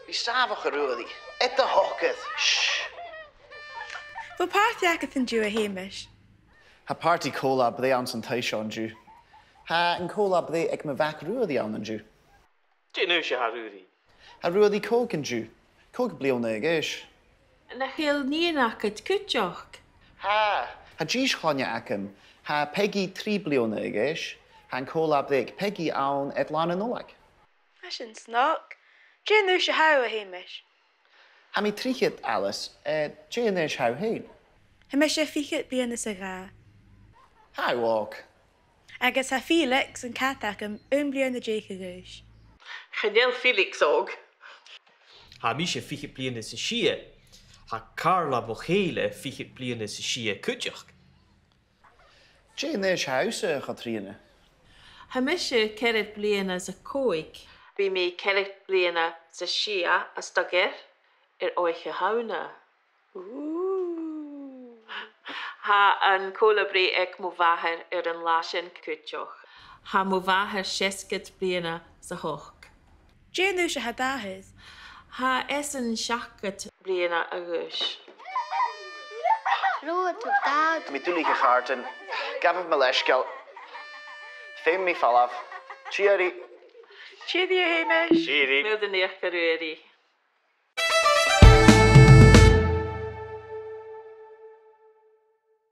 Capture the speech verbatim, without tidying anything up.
Bi sàmhach, a Ruairidh. Air do shocair. Shh. Bheil pàrtaidh agad an-diugh, a Sheumais? Tha pàrtaidh co-là-breith anns an taigh seo an-diugh. Tha an co-là-breith aig mo mhac Ruairidh ann an-diugh. Dè an aois a tha Ruairidh? Tha Ruairidh còig an-diugh. Còig bliadhna a dh'aois. Nach eil nighean agad cuideachd? Tha, tha dithis chloinne agam. Tha Peigi trì bliadhna a dh'aois. Tha an co-là-breith aig Peigi ann air Là na Nollaig. Tha sin snog. Dè an aois a tha thu, a Sheumais? Tha mi trithead, Alice. Eh, dè an aois a tha thu fhèin? Tha mise fichead bliadhna 's a dhà. Tha thu òg. Agus tha Felix, an cat agam, aon bliadhna deug a dh'aois. Chan eil Felix òg. Tha mise fichead bliadhna 's a sia. Tha Carla, mo chèile, fichead bliadhna 's a sia cuideachd. Dè an aois a tha thusa, a Chatrìona? Tha mise ceithir bliadhna 's a còig. Bidh mi ceithir bliadhna 's a sia, a Stogair, air Oidhche Shamhna. Ooh. Tha an co-là-breith aig mo mhàthair air an là sin cuideachd. Tha mo mhàthair seasgad bliadhna 's a h-ochd. Dè an aois a tha d' athair? Tha esan seachdad bliadhna a dh'aois. Ruairidh, Dad. Tha mi duilich, a chàirdean. Gabhaibh mo leisgeul. Feumaidh mi falbh. Tìoraidh. Tìoraidh, a Sheumais. Tìoraidh. Mìle do naidheachd, a Ruairidh.